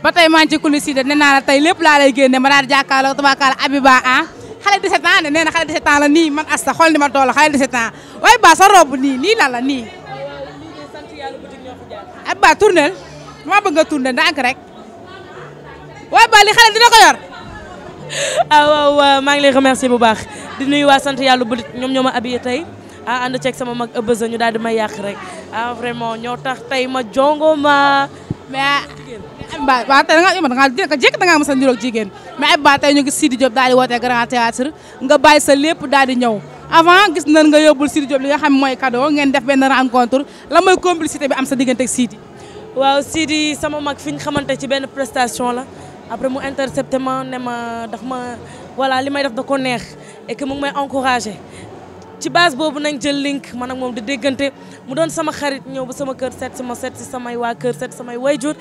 ba tey maa ngi ci coulisse yi de nee naa la tey lépp laa lay génne ma daal di jàkkaarloo tubaakaala Abiba xale 17 ans de nee na xale 17 ans la nii man Asta xool ni ma toll xale 17 ans waaye ba sa robe nii lan la nii. Abiba tournel maa bëgg nga tourner ndànk rek waaye ba li xale dina ko yor. waaw maa ngi lay remercier bu baax di nuyu waa sant yàlla bu ñoom ñoo ma habillé tey ànd ceeg sama mag ëbbësa ñu daal di may yàq rek vraiment ñoo tax tey ma jongo ma mais Abiba waaw tey da nga jékki da ngaa mos a niroog jigéen mais Abiba tey ñu gis Sidi Diop daal di woote Grand Théâtre nga bàyyi sa lépp daal di ñëw avant gis nañ nga yóbbul Sidi Diop li nga xam mooy cadeau ngeen def benn rencontre la mooy complicité bi am sa diggante ak Sidi. waaw Sidi sama mag fi ñu xamante ci benn prestation la après mu intercepté ma ne ma daf ma voilà li may def da ko neex et que mu ngi may encouragé ci base boobu nañ jël link man ak moom di déggante mu doon sama xarit ñëw ba sama kër seet si samay waa kër seet samay wayjur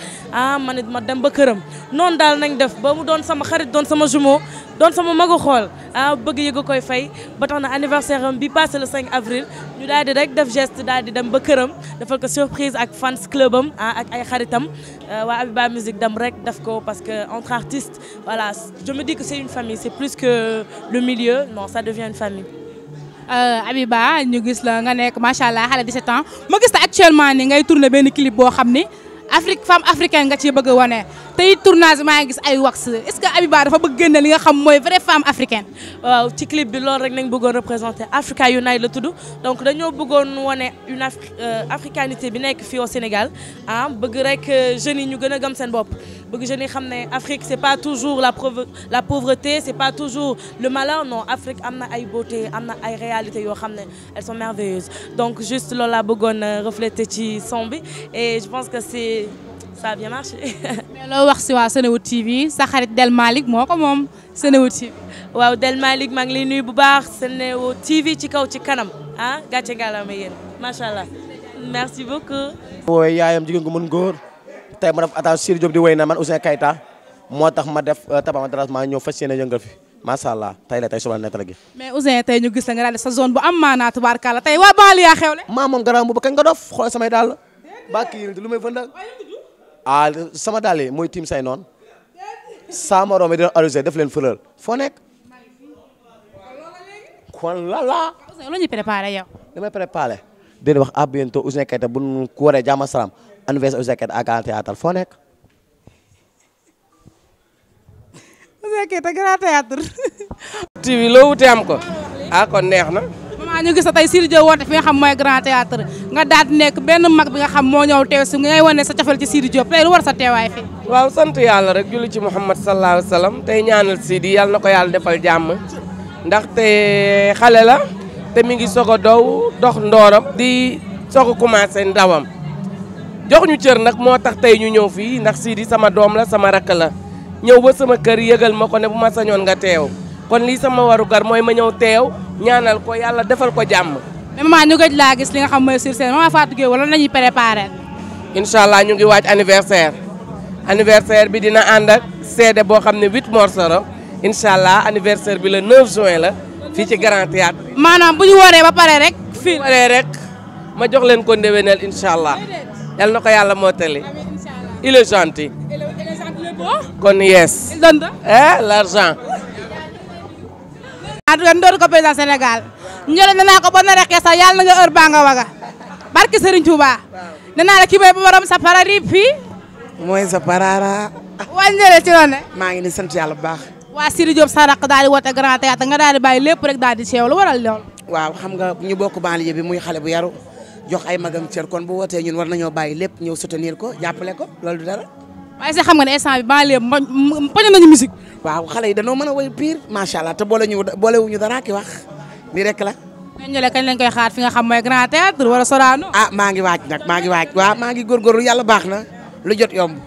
man it ma dem ba këram noonu daal nañ def ba mu doon sama xarit doon sama jumeau doon sama magu xool bëgg yëg koy fay ba tax na anniversaire am bi passé le 5 avril ñu daal di rek def geste daal di dem ba këram defal ko surprise ak fans club am ak ay xaritam waa Abiba Musique dem rek def ko parce que entre artistes voilà je me dis que c'est une famille c'est plus que le milieu non ça devient une famille. Abiba ñu gis la nga nekk macha allah xale 17 ans ma gis la actuellement ni ngay tourner benn clip boo xam ni femme africaine nga ci bëgg a wane tey tournage maa ngi gis ay wax est-ce que Abiba dafa bëgg génne li nga xam mooy vraie femme africaine. waaw ci clip bi loolu rek nañ bëggoon représenter Africa Unite la tudd donc dañoo bëggoon wane une africanité bi nekk fii au Sénégal bëgg rek jeunes yi ñu gën a gëm seen bopp bëgg jeunes yi xam ne Afrique c'est pas toujours la pauvreté c'est pas toujours le malheur non Afrique am na ay beauté am na ay réalités yoo xam ne elles sont merveilleuses donc juste loolu laa bëggoon refléter ci son bi et je pense que ça a bien marché. mais loo wax si waa Senewood TV sa xarit Del Malick moo ko moom Senewood TV. waaw Del Malick maa ngi lay nuyu bu baax Senewood TV ci kaw ci kanam gàcce ngalaama yéen macha allah merci beaucoup. wooy yaayam jigéen gu mën góor tey ma def attention Sidi Diop di wéy na man Ouzin Keita moo tax ma def tabama dérangement ñëw fas yéene yëngal fi macha allah tey la tey suba la nettali gi. mais Ouzin tey ñu gis la nga daal di sa zone bu am maanaa tubaarkàlla tey waa Bali yaa xewle. maa moom garaaw bu kañ nga dof xool samay daal ba kii lu may fëndal sama daal yi mooy tiim say noonu sama morom yi dina arrosé def leen fleur foo nekk kon lala. Ouzin lu ñuy préparé yow. damay préparé di wax à bientôt Ouzin Keita bu ñu ko waree jàmm salaam anniversaire Ouzin Keita à Grand Théâtre foo nekk. Ouzin Keita Grand Théâtre. TV loo wute am ko kon neex na. maman ñu gis na tey Sidi Diop woote fi nga xam mooy Grand Théâtre nga daal di nekk benn mag bi nga xam moo ñëw teew si ngay wane sa cofeel ci Sidi Diop tey lu war sa teewaay fi. waaw sant yàlla rek julli ci Muhammad sallallahu alayhi wa sallam tey ñaanal Sidi yàlla na ko yàlla defal jàmm ndaxte xale la te mi ngi soog a dox ndooram di soog a commencé ndawam jox ñu cër nag moo tax tey ñu ñëw fii ndax Sidi sama doom la sama rakk la ñëw ba sama kër yëgal ma ko ne bu ma sañoon nga teew kon lii sama warugar mooy ma ñëw teew ñaanal ko yàlla defal ko jàmm. mais maman ñu gëj laa gis li nga xam mooy sur scène maman Fatou Gueye wala nañuy préparé. incha allah ñu ngi waaj anniversaire bi dina ànd ak CD boo xam ne 8 morceaux la incha allah anniversaire bi le 9 juin la fii ci Grand Théâtre. maanaam bu ñu wooree ba pare rek. fii waree rek ma jox leen ko ndéwénal incha allah yal na ko yàlla mottali. il est gentil. kon yes. il donne l'argent. ndoor ko président Sénégal ñore naa ko ba na rek sax yàlla na nga heure baa nga waga barke Serigne Touba nee naa la kii mooy borom sa parari fii mooy sa parara waa njëre ci loone maa ngi ni sant yàlla bu baax waa Sidi Diop sa rakk daal di woote Grand Théâtre nga daal di bàyyi lépp rek daal di seew lu waral lool waaw xam nga ñu bokk banlieue bi muy xale bu yaru jox ay magam cër kon bu wootee ñun war nañoo bàyyi lépp ñëw soutenir ko jàppale ko loolu du dara waaye sax xam nga ne instant bi banlieue poñ nañu musique waaw xale yi dañoo mën a woy pire macha allah te boolewuñu dara ki wax lii rek la. ñooñu ñële kañ lañ koy xaar fi nga xam mooy Grand Théâtre wala Sorano. maa ngi waaj nag maa ngi waaj waaw maa ngi góorgóorlu yàlla baax na lu jot yomb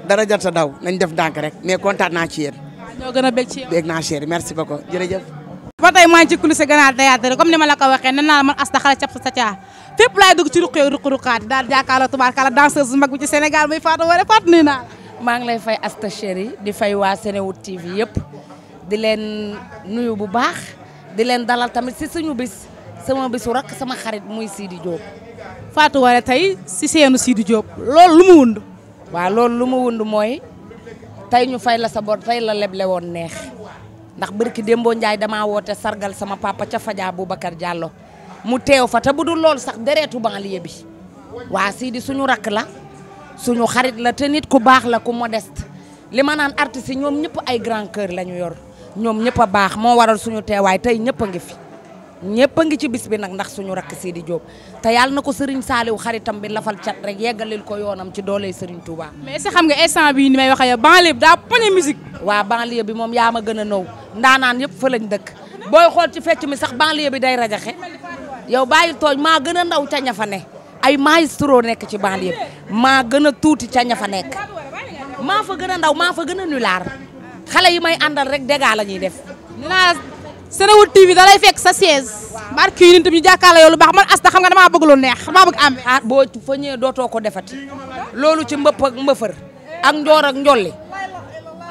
dara jot sa daw nañ def ndànk rek mais kontaan naa ci yéen. ñoo gën a bég ci yow. bég naa chéri merci beaucoup jërëjëf. ba tey maa ngi ci coulisse Grand Théâtre comme ni ma la ko waxee nee naa la man Asta xale cap sa caa fépp laay dugg ci ruq-ruqaat daal jàkkaarloo tubaarkàlla danseuse mag bi ci Sénégal muy Fatou Waré Fatou nuyu naa la. maa ngi lay fay Asta chéri di fay waa Senewood TV yëpp di leen nuyu bu baax di leen dalal tamit si suñu bis sama bisu rak sama xarit muy Sidi Diop. Fatou Waré tey si seenu Sidi Diop loolu lu mu wund. waaw loolu lu mu wund mooy tey ñu fay la sa bor tey la leble woon neex ndax barki Dembo Ndiaye damaa woote sargal sama papa ca Fadia Boubacar Diallo mu teew fa te bu dul loolu sax deretu banlieue bi waa Sidi suñu rakk la suñu xarit la te nit ku baax la ku modeste li ma naan artistes yi ñoom ñëpp ay grand cœur la ñu yor ñoom ñëpp a baax moo waral suñu teewaay tey ñëpp a ngi fi ñëpp a ngi ci bis bi nag ndax suñu rakk Sidi Diop te yàlla na ko Serigne Saliou xaritam bi lafal cat rek yeggalil ko yoonam ci dooley Serigne Touba. mais est-ce que xam nga instant bii ni may waxee banlieue bi daa poñe musique. waa banlieue bi moom yaa ma gën a nëw ndaanaan yëpp fa lañ dëkk booy xool ci fecc mi sax banlieue bi day rajaxe yow bàyyi tooñ maa gën a ndaw ca ña fa ne ay maestro nekk ci banlieue bi maa gën a tuuti ca ña fa nekk maa fa gën a ndaw maa fa gën a nulaar xale yi may àndal rek dégâts la ñuy def. Senewood TV da lay fekk sa siège. barki yi ñu jàkkaarloo yow lu baax man Asta xam nga damaa bëgg lu neex damaa bëgg am. ah boo fa ñëwee dootoo ko defati loolu ci mbëpp ak mbëfër ak njoor ak njolli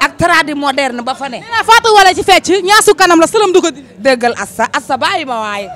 ak tradi moderne ba fa ne. nee naa Fatou wala ci fecc ñaasu kanam la sëlam du ko di. dëggal Asta bàyyi ma waaye